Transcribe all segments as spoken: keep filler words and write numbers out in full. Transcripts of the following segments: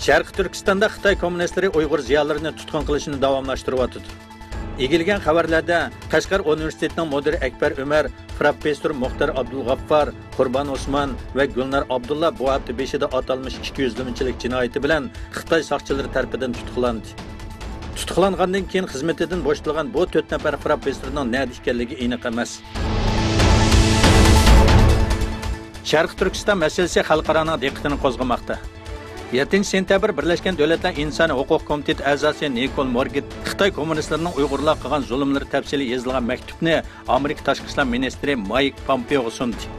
شەرقىي تۈركىستاندا خىتاي كوممۇنىستلىرى ئۇيغۇر زىيالىيلىرىنى تۇتقۇن قىلىشنى داۋاملاشتۇرۇۋاتىدۇ. ئىگىلىگەن خەۋەرلەردە، قەشقەر ئۇنىۋېرسىتېتىنىڭ مۇدىرى ئەكبەر ئۆمەر، پروفېسسور مۇختار ئابدۇلغەپپار، قۇربان ئوسمان ۋە گۈلنار ئابدۇللا بۇ ھەپتە بېشىدا ئاتالمىش ئىككى يۈزلىمىچىلىك جىنايىتى بىلەن خىتاي ساقچىلىرى تەرىپىدىن تۇتقۇنلاندى. تۇتۇقلانغاندىن كېيىن خىزمىتىدىن بوشىتىلغان بۇ تۆت نەپەر پروفېسسورنىڭ نەدە ئىكەنلىكى ئېنىق ئەمەس. شەرقىي تۈركىستان مەسىلىسى خەلقئارانىڭ دىققىتىنى قوزغىماقتا. يەتتىنچى سېنتەبىر بىرلەشكەن دۆلەتلەر ئىنسانىي ھوقۇق كومىتېتى ئەزاسى نىكول مورگېت خىتاي كوممۇنىستلىرىنىڭ ئۇيغۇرلارغا قىلغان زۇلۇملىرى تەپسىلىي يېزىلغان مەكتۇپنى ئامېرىكا تاشقى ئىشلار مىنىستىرى مايك پومپېئوغا سۇندى.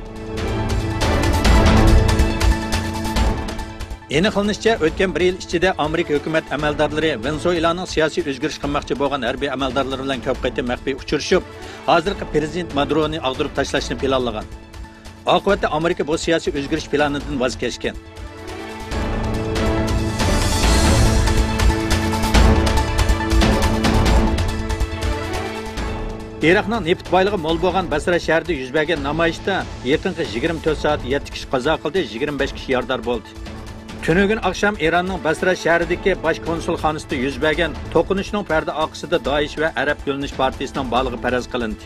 ئېنىقلىنىشىچە، ئۆتكەن بىر يىل ئىچىدە ئامېرىكا ھۆكۈمەت ئەمەلدارلىرى ۋېنېزۇېلانىڭ سىياسىي ئۆزگىرىش قىلماقچى بولغان ھەربىي ئەمەلدارلىرى بىلەن كۆپ قېتىم مەخپىي ئۇچرىشىپ، ھازىرقى پىرېزىدېنت مادۇرونى ئاغدۇرۇپ تاشلاشنى پىلانلىغان. ئاقىۋەتتە ئامېرىكا بۇ سىياسىي ئۆزگىرىش پىلانىدىن ۋاز كەچكەن. ئىراقنىڭ نېفىت بايلىقى مول بولغان بەسرا شەھىرىدە يۈز بەرگەن نامايىشتا يېقىنقى يىگىرمە تۆت سائەت يەتتە كىشى قازا قىلدى، يىگىرمە بەش كىشى يارىدار بولدى. تۈنۈگۈن ئاخشام ئىراننىڭ بەسرا شەھىرىدىكى باش كونسۇلخانىسىدا يۈز بەرگەن توقۇنۇشنىڭ پەردە ئارقىسىدا دائىش ۋە ئەرەب گۈللىنىش پارتىيىسىنىڭ بارلىقى پەرەز قىلىندى.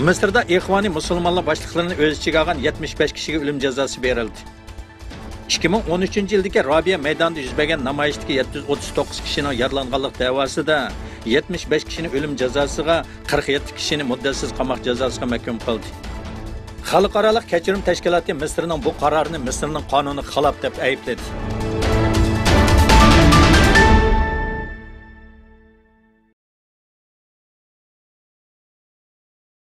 مىسىردا ئىخۋانىي مۇسۇلمانلار باشلىقلىرىنى ئۆز ئىچىگە ئالغان يەتمىش بەش كىشىگە ئۆلۈم جازاسى بېرىلدى. ئىككى مىڭ ئون ئۈچىنچى يىلدىكى رابىيە مەيدانىدا يۈز بەرگەن نامايىشتىكى يەتتە يۈز ئوتتۇز توققۇز كىشىنىڭ يارىلانغانلىق دەۋاسىدا يەتمىش بەش كىشىنى ئۆلۈم جازاسىغا، قىرىق يەتتە كىشىنى مۇددەتسىز قاماق جازاسىغا مەھكۇم قىلدى. خەلقئارالىق كەچۈرۈم تەشكىلاتى مىسىرنىڭ بۇ قارارىنى مىسىرنىڭ قانۇنىغا خىلاپ دەپ ئەيىبلىدى.